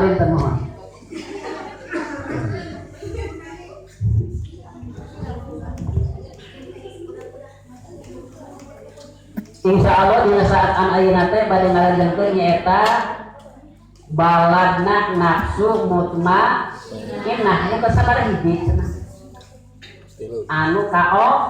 benten mohon. Insya Allah dina saat an ayeuna teh bade ngalajengkeun nyaeta baladna nafsu mutmainnah nu kasabaraha hiji cenah anu kaopat.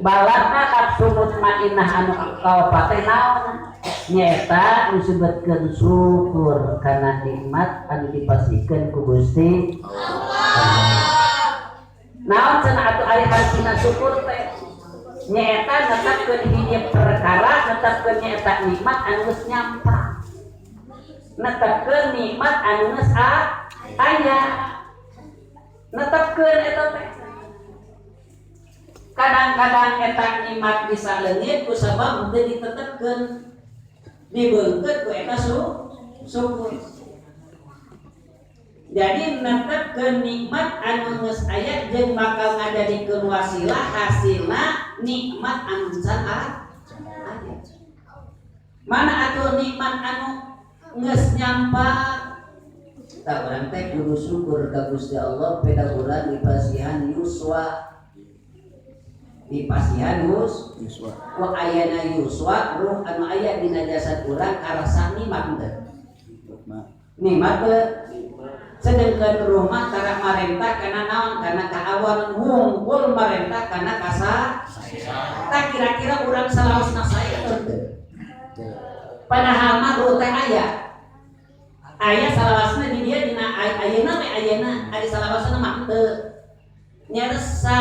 Baladna nafsu mutmainnah anu kaopat teh naon? Nyaeta nu disebutkeun syukur kana nikmat anu dipasihkeun ku Gusti Allah. Naon cenah atuh ari hartina syukur teh? Nyaeta netepkeun hiji perkara, netepkeun nyaeta nikmat anu geus nyampa, netepkeun nikmat anu geus aya, netepkeun eta teh. Kadang-kadang eta nikmat bisa leungit ku sabab teu ditetepkeun, dibeungkeut ku eta syukur. Jadi netepkeun nikmat anu geus aya jeung bakal ngajadikeun wasilah hasilna nikmat anu can aya. Mana atuh nikmat anu geus nyampa? Tah urang teh kudu syukur ka Gusti Allah peda urang dipasihan yuswa. Dipasihan yuswa. Ku ayana yuswa ruh anu aya dina jasad urang karasa nikmat teh. Nikmat teh. Sedangkan ruh mah tara marentah kana naon? Kana kaawan wungkul marentah kana kasa. Tak kira-kira urang salawasna sae teu? Padahal mah ruh teh aya. Aya salawasna di dieu dina ayeuna we ayeuna, ari salawasna mah teu. Nyaresa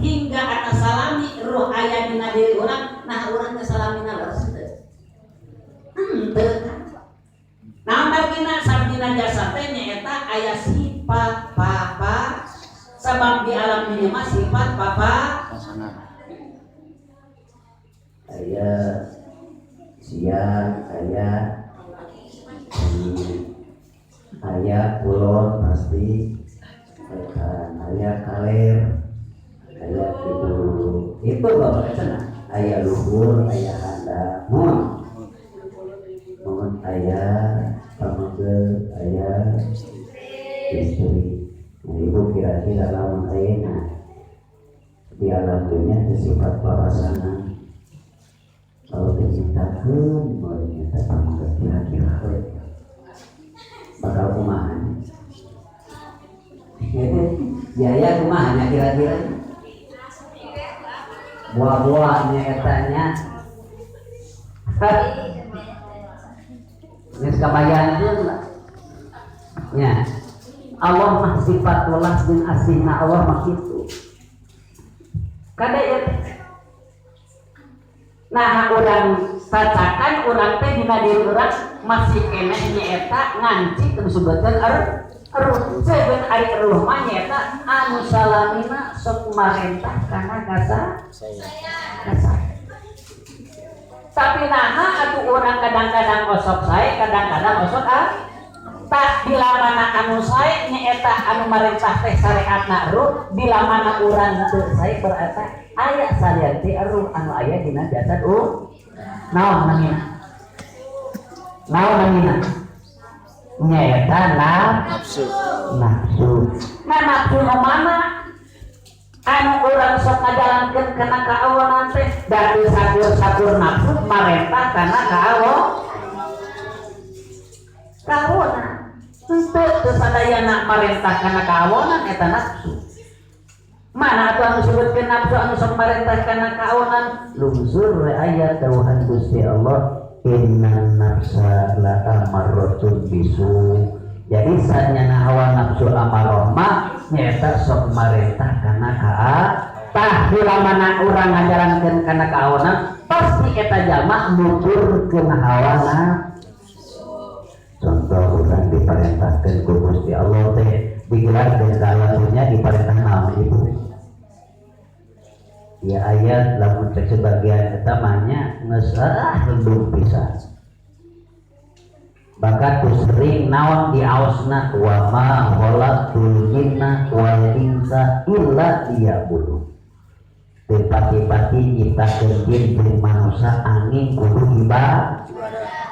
hingga atas salami ruh aya dina diri urang, nah urang teh salamina leres teu? Henteu kan. Nah, margina sabdina jasa teh nyaeta aya sifat papa, sabab di alam ini mah sifat papa pasangan. Aya siang, aya aya kulon pasti, aya kaler, aya kidul. Itu bapak cenah. Aya luhur, aya handap. Mohon. Mohon aya pamegel, aya istri. Nah, ibu kira-kira lamun ayeuna di alam dunia sifat papasangan. Kalau dicintakeun boleh nyata pamegel kira-kira bakal kumaha? Biaya kumaha nya kira-kira? Buah-buahnya etanya. Geus kabayangkeun lah. Nya. Allah mah sifat welas jeung asihna Allah mah kitu. Kade ieu teh. Nah, urang cacakan urang teh dina diri urang masih keneh nyaeta nganci teu disebutkeun eruh. Sebenarnya ari eruh mah nyaeta anu salamina sok marentah kana kasa kasa. Tapi naha atuh urang kadang-kadang osok sae, kadang-kadang osok ah. Tak bila mana anu sae nyaeta anu marentah teh syariatna eruh, bila mana urang teu sae berarti aya salian ti eruh anu aya dina jasad Naon namina? Naon namina? Nyaeta nafsu. Nafsu. Nah, nafsu nu mana? Anu urang sok ngajalankeun kana kaawonan teh dari sakur-sakur nafsu marentah kana kaawonan. Henteu teu sadayana marentah kana kaawonan eta nafsu. Mana atuh anu disebutkeun nafsu anu sok marentah kana kaawonan? Lungsur we ayat dawuhan Gusti Allah, innan nafsa la amarratun bisu. Jadi sanyana hawa nafsu amarah mah nyaeta sok marentah kana kaa. Tah bila mana urang ngajalankeun kana kaawonan pasti eta jalma nuturkeun hawa nafsu. Contoh urang diparentahkeun ku Gusti Allah teh digelarkeun ka alam dunya diparentah naon ibu? Ya ayat lamun cek sebagian eta mah nya geus lembut pisan. Bahkan tuh sering naon diaosna wa ma khalaqtul jinna wal insa illa liya'budun. Teu pati-pati nyiptakeun jin jeung manusia angin kudu ibadah.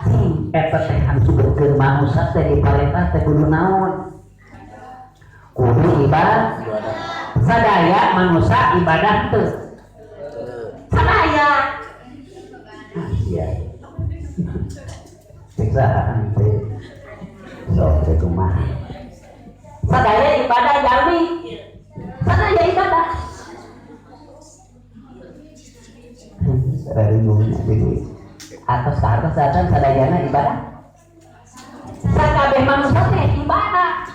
Cing eta teh anu sebutkeun manusia teh diparentah teh kudu naon? Kudu ibadah. Sadaya manusia ibadah teu. Sadaya. Iya. Siksa teh. Sok teh kumaha. Sadaya ibadah jalmi. Sadaya ibadah. Raribungnya jadi atas ke atas datang sadayana ibadah. Sakabeh manusia teh ibadah.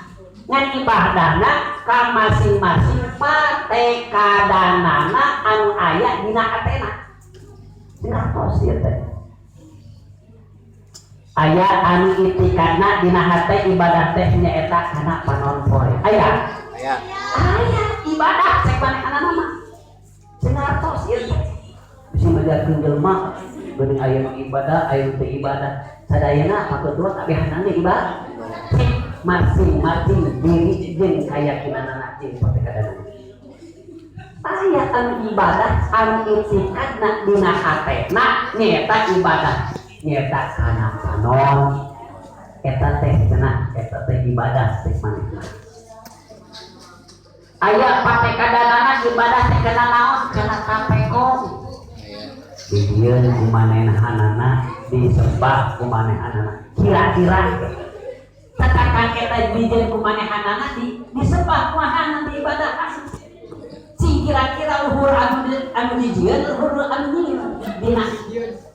Ngan ibadahna ka masing-masing patekadanana anu aya dina hatena. Ngartos ieu teh. Aya anu itikadna dina hate ibadah teh nyaeta kana panon poe. Aya. Aya. Aya ibadah cek manehna mah. Ngartos ieu teh. Bisi majarkeun jelema geuning aya nu ibadah, aya nu teu ibadah. Sadayana paketua kabehanana ibadah. Masing-masing diri jeung kayakinanana jeung patekadanana. Aya anu ibadah anu itikadna dina hatena nyaeta ibadah nyaeta kana panon eta teh cenah eta teh ibadah teh manehna. Aya patekadanana ibadah teh kana naon? Kana tapekong. Dijieun ku manehanana disembah ku manehanana. Kira-kira tatakan eta dijieun ku manehanana disembah ku manehanana diibadahan. Cing kira-kira luhur anu dijieun luhur anu nyieun dina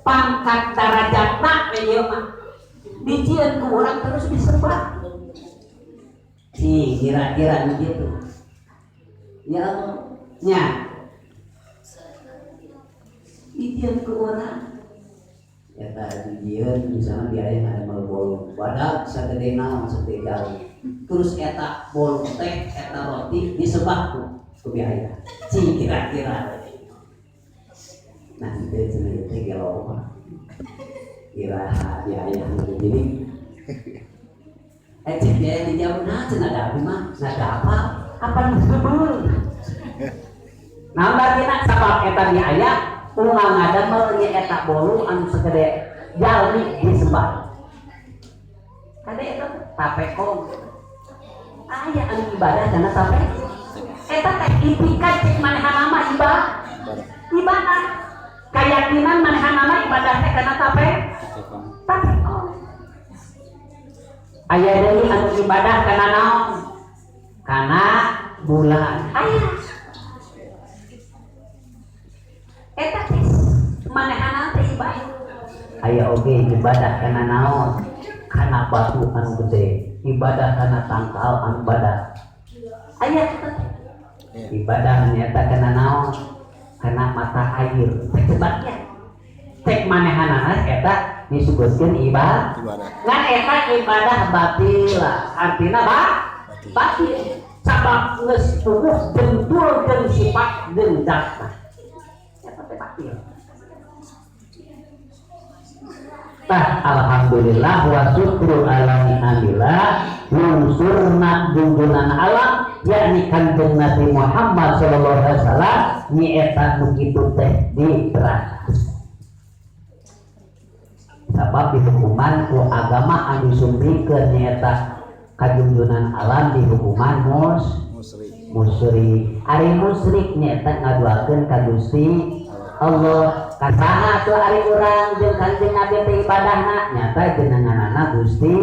pangkat darajatna we ieu mah dijieun ku urang terus disembah. Cing kira-kira nu kitu. Ya Allah nya dijieun ku urang eta dijieun misalnya biaya ada mal bolu badak sagede naon sagede jauh terus eta bolu teh eta roti disembah ku biaya cing kira-kira. Nah itu cenah teh gelo mah kira biaya jadi cek biaya di jauh nah cenah ada abdi mah nah ada apa apa nu disebut nah berarti sabab eta biaya ulang ngadamel nya eta bolu anu segede jalmi disembah. Kade eta tapekong. Aya anu ibadah kana tape. Eta teh itikad cek manehna mah ibadah. Ibadah. Kayakinan manehna mah ibadah teh kana tape. Tapekong. Aya deui anu ibadah kana naon? Kana bulan. Aya. Eta teh manehna teh ibadah. Aya oge ibadah kana naon? Kana batu anu gede, ibadah kana tangkal anu badak. Aya eta teh. Ibadah nyaeta kana naon? Kana mata air. Teh sebabnya cek manehanana eta disebutkeun ibadah. Ngan eta ibadah batil. Artina batil. Sabab geus puguh bentur jeung sifat jeung zatna. Tah alhamdulillah wa syukru ala ni'amillah lungsurna junjunan alam yakni Kanjeng Nabi Muhammad sallallahu alaihi wasallam nyaeta nu kitu teh diberantas. Sabab dihukuman ku agama anu disumbikeun nyaeta kajunjunan alam dihukuman musyrik. Ari musyrik nyaeta ngaduakeun ka Gusti Allah. Kasaha tuh ari urang jeung Kanjeng Nabi teh ibadahna nyata jenenganana Gusti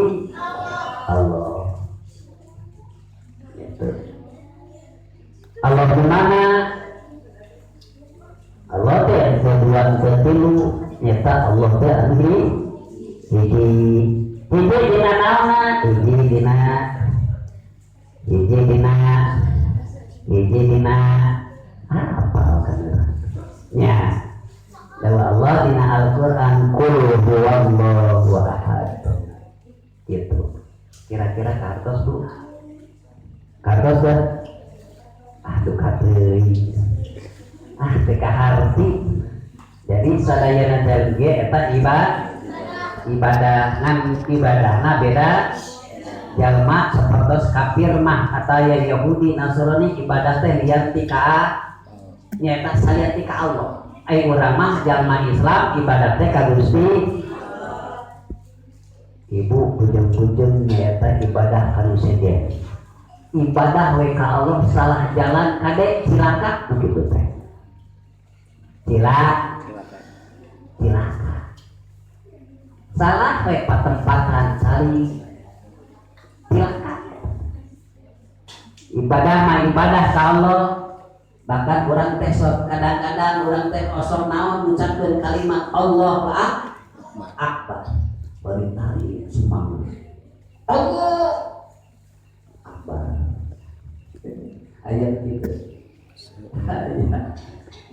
Allah. Gitu. Allah di mana? Allah teh anu kedua anu katilu nyata Allah teh anu hiji. Hiji dina naonna? Hiji dina hiji dina hiji dina apa kan nya. Dawa Allah dina Al-Qur'an qul huwallahu ahad. Gitu. Kira-kira kartos Bu? Kartos teh? Aduh kateuing. Ah teu kaharti. Jadi sadayana jalmi eta ibadah ngan ibadahna beda jalma sapertos kafir mah atawa Yahudi Nasrani ibadah teh lian ti ka nyaeta salian ti ka Allah. Ai urang mah jalma Islam ibadah teh ka Gusti. Ibu bujeng-bujeng nyaeta ibadah kanu sejen. Ibadah we ka Allah salah jalan kade cilaka begitu teh. Cilaka. Salah we patempatan cari cilaka. Ibadah mah ibadah ka Allah. Bahkan urang teh sok kadang-kadang urang teh osok naon ngucapkeun kalimat Allahu Akbar. Bari tari sumang. Allah Akbar. Ayat gitu.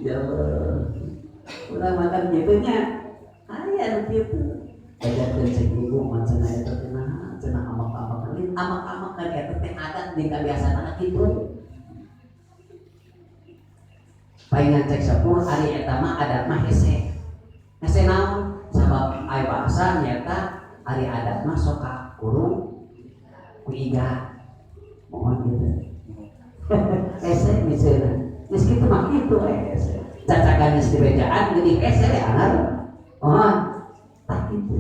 Ya Allah. Urang makan gitunya. Aya nu kitu. Ajarkeun cek ibu mah cenah eta teh naha cenah amak-amakan. Amak-amakan eta teh adat di kabiasaan kitu. Paingan cek sepuh ari eta mah adat mah hese. Hese naon? Sabab ai bahasa nyata ari adat mah sok kurung ku iga. Mohon gitu. Hese misalnya. Geus kitu mah kitu we hese. Cacakan geus dibejaan geuning hese we anger. Mohon. Tah kitu.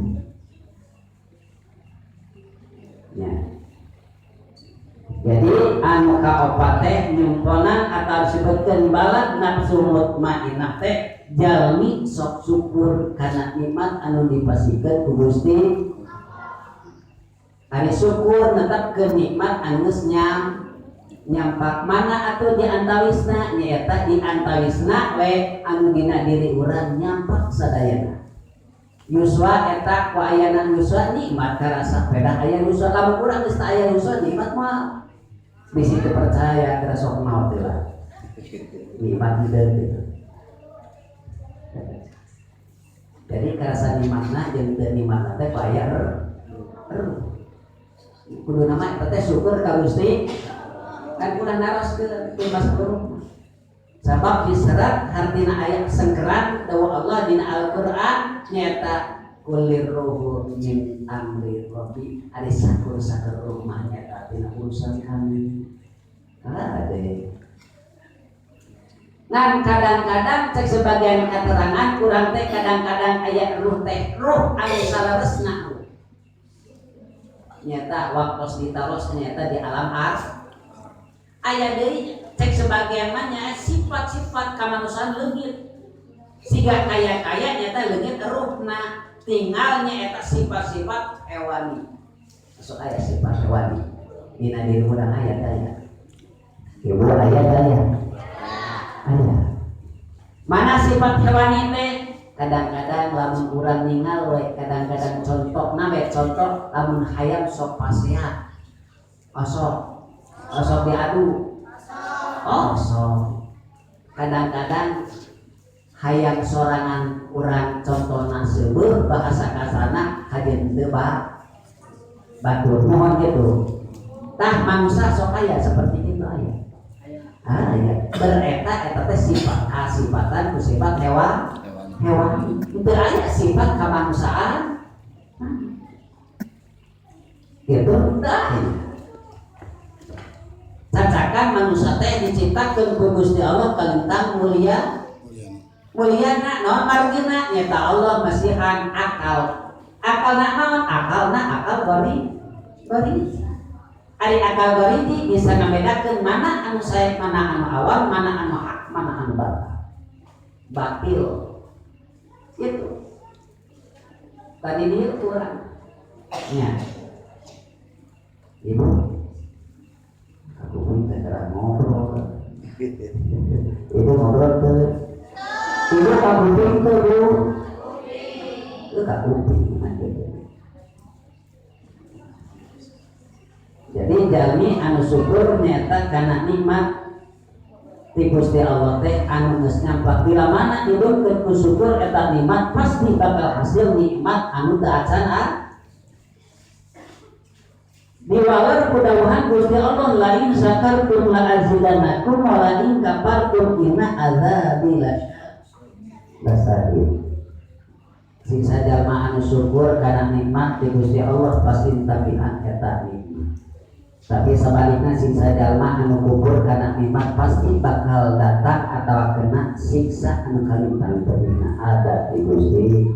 Ya. Jadi anu kaopat teh nyumponan atau disebutkeun balad nafsu mutmainah teh jalmi sok syukur kana nikmat anu dipasikeun ku Gusti. Ari syukur netepkeun nikmat anu geus nyampak mana atuh di antawisna nyaeta di antawisna we anu dina diri urang nyampak sadayana. Yuswa eta ku ayana yuswa nikmat karasa pedah aya yuswa lamun urang geus teu aya yuswa nikmat mah bisi teu percaya kira sok maot teh lah. Nikmat hideung gitu. Jadi karasa nikmatna jeung teu nikmatna teh ku aya kudu nama eta teh syukur ka Gusti kan kurang naroskeun teu masuk rumah. Sabab diserat hartina aya sengkeran dawuh Allah dina Al-Qur'an nyaeta kulir ruhu min amri rabbi ari sakur sakur rumah nyaeta dina urusan kami. Ade. Ngan kadang-kadang cek sebagian keterangan kurang teh kadang-kadang aya ruh teh ruh anu saleresna. Nyata waktos ditaros nyata di alam ars. Aya deui cek sebagian mah nya sifat-sifat kamanusiaan leungit. Siga kaya-kaya nyata leungit ruhna tinggalnya eta sifat-sifat hewani. Masuk aya sifat hewani. Dina diri urang aya daya. Ibu aya daya. Aya. Mana sifat hewani teh? Kadang-kadang lamun urang ningal we, kadang-kadang contohna we contoh lamun hayam sok pasea. Osok. Osok diadu. Osok. Kadang-kadang hayam sorangan urang contohna seubeuh bahasa kasarna kajen teu batur mohon gitu. Tah manusia sok aya seperti itu aya. Ah ya, bereta eta teh sifat kasifatan ku sifat hewan. Hewan. Teu aya sifat kemanusiaan. Gitu tah. Cacakan manusia teh diciptakeun ku Gusti Allah kalintang mulia. Mulyana naon margina nyata Allah masihan akal. Akalna naon? Akalna akal bari bari. Ari akal bari bisa ngabedakeun mana anu sae, mana anu awam, mana anu hak, mana anu batal. Batil. Itu. Tadi dia kurang. Nya. Ibu. Aku pun teh ngobrol. Ibu ngobrol teh. Ibu ka kuping teh, Bu. Itu ka kuping gitu. Jadi jalmi anu syukur nyata kana nikmat ti Gusti Allah teh anu geus nyampak bila mana didongkeun ku syukur eta nikmat pasti bakal hasil nikmat anu teu acan ah. Diwaler ku dawuhan Gusti Allah lain syakartum la azidannakum wa la in kafartum inna azabi lasyadid. Siksa jalma anu syukur kana nikmat ti Gusti Allah pasti tabihan eta nikmat. Tapi sebaliknya siksa jalma anu kufur kana nikmat pasti bakal datang atau kena siksa anu kalintang pedina ada di Gusti.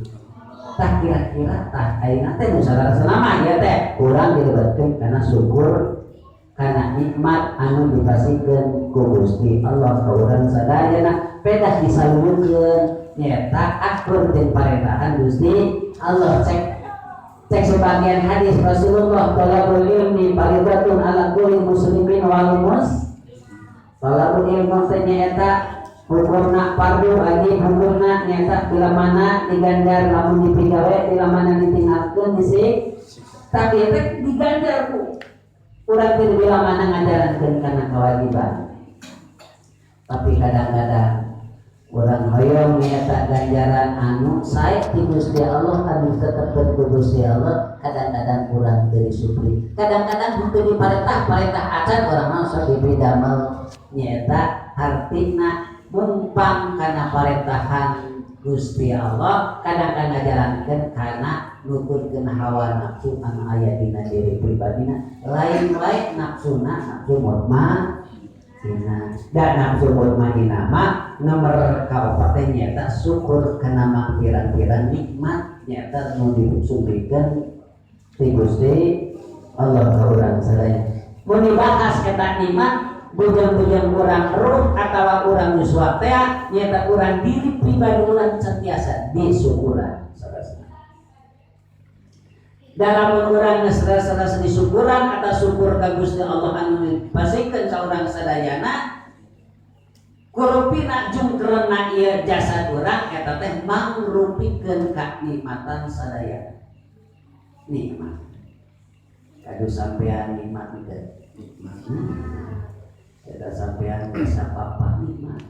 Tah kira-kira tah ayeuna teh nu salarasna mah ieu teh urang dilebetkeun kana syukur kana nikmat anu dipasihkeun ku Gusti Allah ka urang sadayana pedah disalurkeun nyaeta akur jeung parentahan Gusti Allah. Cek cek sebagian hadis Rasulullah, talabul ilmi faridatun ala kulli muslimin wal mus talabul ilmu teh nyaeta hukumna fardu wajib, hukumna nyaeta bila mana diganjar lamun dipigawe, bila mana ditinggalkeun disik, tapi teh diganjar ku urang teh bila mana ngajarankeun kana kewajiban. Tapi kadang-kadang urang hoyong nyaeta ganjaran anu sae ti Gusti Allah, anu ditetepkeun ku Gusti Allah, kadang-kadang urang teu disupli, kadang-kadang henteu diparentah parentah acan urang mah sok dipidamel. Nyaeta artina mumpang kana parentahan Gusti Allah, kadang-kadang ngajalankeun kana nuturkeun hawa nafsu anu aya dina diri pribadina, lain-lain nafsuna nafsu mutmainah. Dan nafsu mutmainah mah nomor kaopat teh nyaeta syukur kana mangpirang-pirang nikmat nyaeta nu disumbrikeun ti Gusti Allah ka urang sadaya. Mun dibahas eta nikmat, bujang-bujang urang ruh atawa urang yuswa teh nyaeta urang diri pribadi urang sentiasa disyukuran. Dalam urang geus rasa disyukuran atau syukur ka Gusti Allah anu dipasihkeun ka urang sadayana, kurupina jungkerna ieu jasad urang eta teh mangrupikeun kanikmatan sadayana. Nikmat kadu sampean, nikmat teh Nikmat. Eta sampean bisa papa nikmat.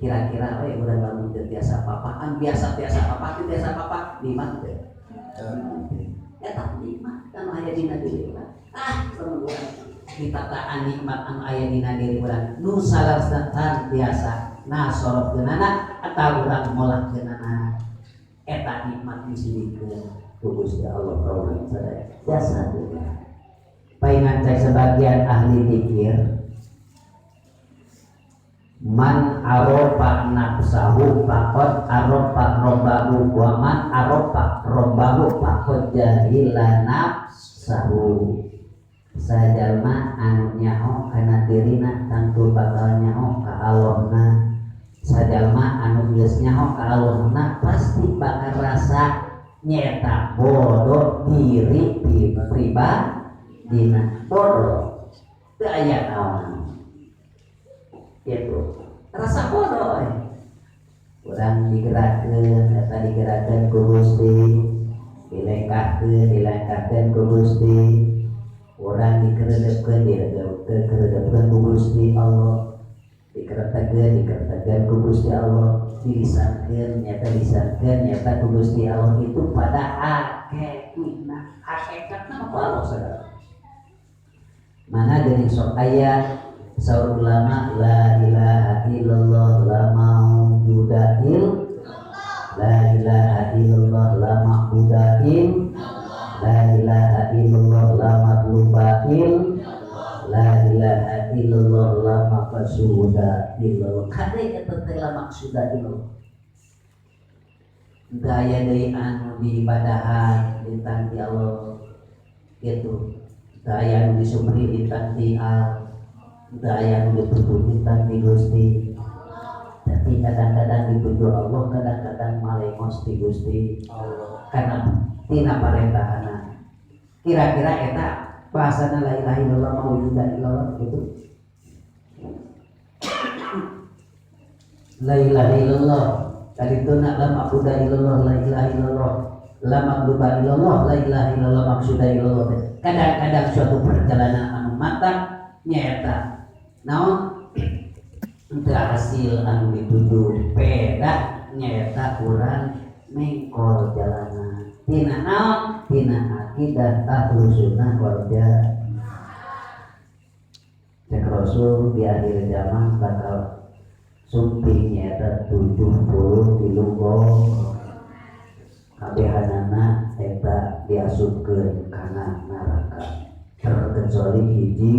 Kira-kira we urang lamun teu biasa papaan, biasa biasa papa teu biasa papa, nikmat teu? Eta nikmat anu aya dina diri urang. Ah, lamun urang ditataan nikmat anu aya dina diri urang nu salarsan biasa nasorotkeunana atau urang molahkeunana, eta nikmat disirikeun ku Gusti Allah ka urang sadaya jasa urang. Paingan cek sebagian ahli pikir, man arofa nafsahu faqad arofa robbahu wa man arofa robbahu faqad jahila nafsahu. Sajalma anu nyaho kana dirina tangtu bakal nyaho ka Allahna. Sajalma anu geus nyaho ka Allahna pasti bakal rasa nyeta bodoh diri pribadina, bodoh teu aya naon gitu, rasa bodoh eh. Urang digerakkeun eta digerakkeun ku Gusti, dilengkahkeun dilengkahkeun ku Gusti, urang dikeredepkeun dikeredepkeun ku Gusti Allah, dikeretegeun dikeretegeun ku Gusti Allah, dilisankeun nyata lisankeun nyata ku Gusti Allah. Itu pada hakikatna, hakikatna mah ku Allah sagala. Mana geuning sok aya saur ulama, la ilaha illallah la maujuda il la ilaha illallah la ma'buda il la ilaha illallah la matluba il la ilaha illallah la maqsuda illallah. Kade eta teh la maqsuda illallah? Daya deui anu diibadahan lintang ti Allah gitu, daya anu disupri lintang ti al daya anu dituju lintang ti Gusti. Tapi kadang-kadang dituju Allah, kadang-kadang malengos ti Gusti Allah karena tina parentahana. Kira-kira eta bahasana la ilaha illallah maujuda illallah gitu. La ilaha illallah tadi itu nak la ma'buda illallah, la ilaha illallah la ma'buda illallah, la ilaha illallah maksuda illallah. Kadang-kadang suatu perjalanan anu mata nyata naon teu hasil anu dituju, pedah nyata kurang mengkol jalanan tina naon, tina akidah ahlu sunnah wal jamaah. Cek Rasul di akhir zaman bakal sumping nyata 73 kabehanana eta diasupkeun kana neraka terkecuali hiji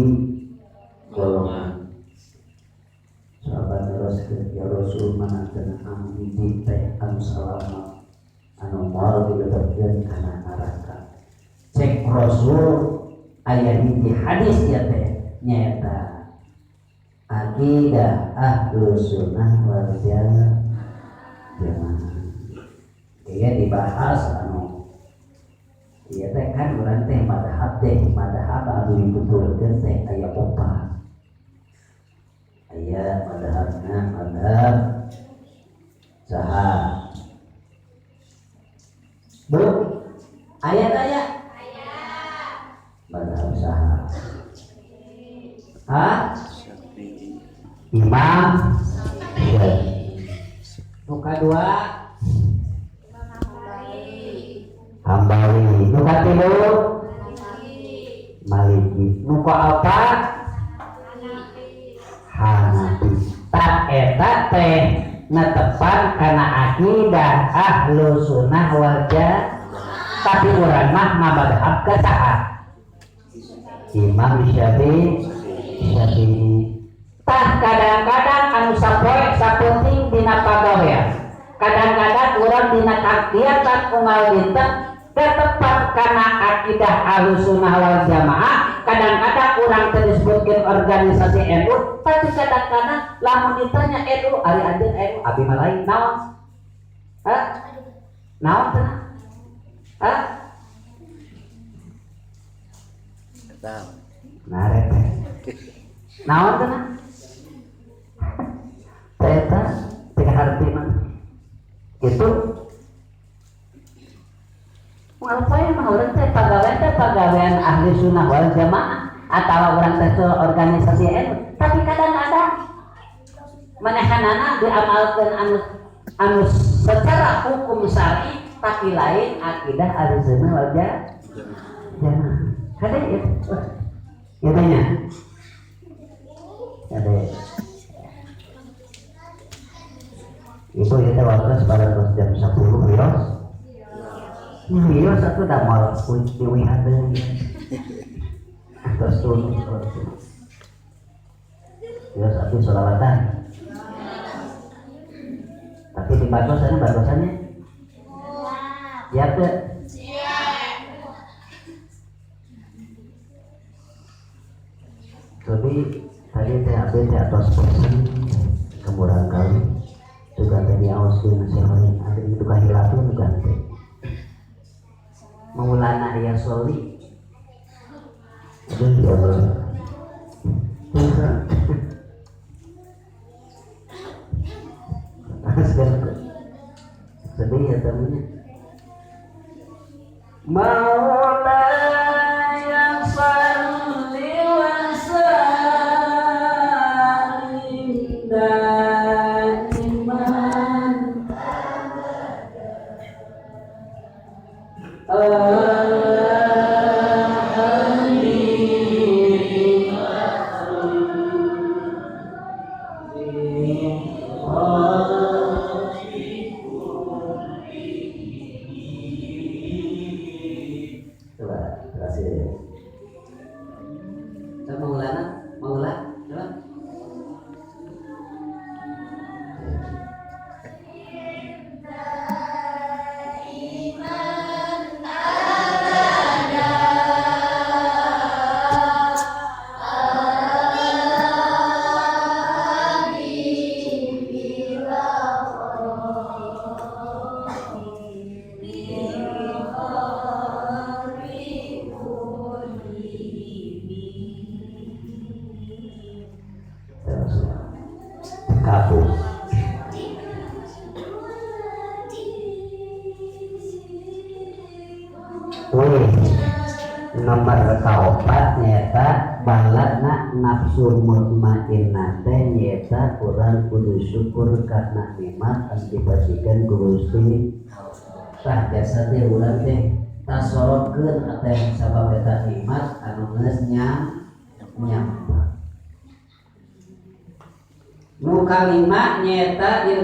golongan. Sahabat terus, ya Rasul, mana cenah anu hiji teh anu salamat? Anu moal dilebetkeun kana neraka. Cek Rasul aya hiji hadis ieu teh nyaeta akidah Ahlus Sunnah wal Jamaah. Ieu dibahas anu ieu teh kan urang teh madhab teh madhab anu dituturkeun teh aya opat. Aya madhabna madhab saha? Bu, aya aya? Madhab saha? Hah? Imam Syafi'i. Nu kadua Hambali. Nu katilu Maliki. Nu kaopat Hanafi. Tak eta teh netepan kana akidah Ahlus Sunnah wal Jamaah. Tapi urang mah ngamadhab ka saha? Imam Syafi'i. Tah kadang-kadang anu sapoe sapenting dina pagawean. Kadang-kadang urang dina kagiatan unggal dinten tetepan kana akidah Ahlus Sunnah wal Jamaah. Kadang-kadang urang teh disebutkeun organisasi NU, tapi kadang-kadang lamun ditanya NU, ari anjeun NU, abi mah lain naon? Hah? Naon teh? Hah? Naret teh. Naon teh? Eta teu harti mah. Itu ngapain mah urang teh pagawean ahli sunnah wal jamaah atawa urang teh organisasi NU, tapi kadang-kadang manehanana diamalkeun anu secara hukum syar'i tapi lain akidah ahli sunnah wal jamaah. Kade ieu ieu teh nya. Kade. Ibu ieu teh waktu pada jam 10 wios. Iya, satu dah mau diwihan deui. Terus turun. Ya satu sholawatan. Tapi di batasannya batasannya. Siap teu? Jadi tadi teh abdi teh atos pesen kemurang kali. Juga tadi aoskeun nasihat abdi itu kahilapun juga teh. Maulana ya soli. Aduh ya Allah. Sedih ya temennya. Maulaya salli wa sallim daiman nomor kaopat nyata balatna nafsu mutmainnah teh nyata urang kudu syukur karena nikmat anu dipasihkeun ku Gusti. Tah jasa teh urang teh tasorotkeun ateh sabab eta nikmat anu geus nyampa. Nu kalima nyata ieu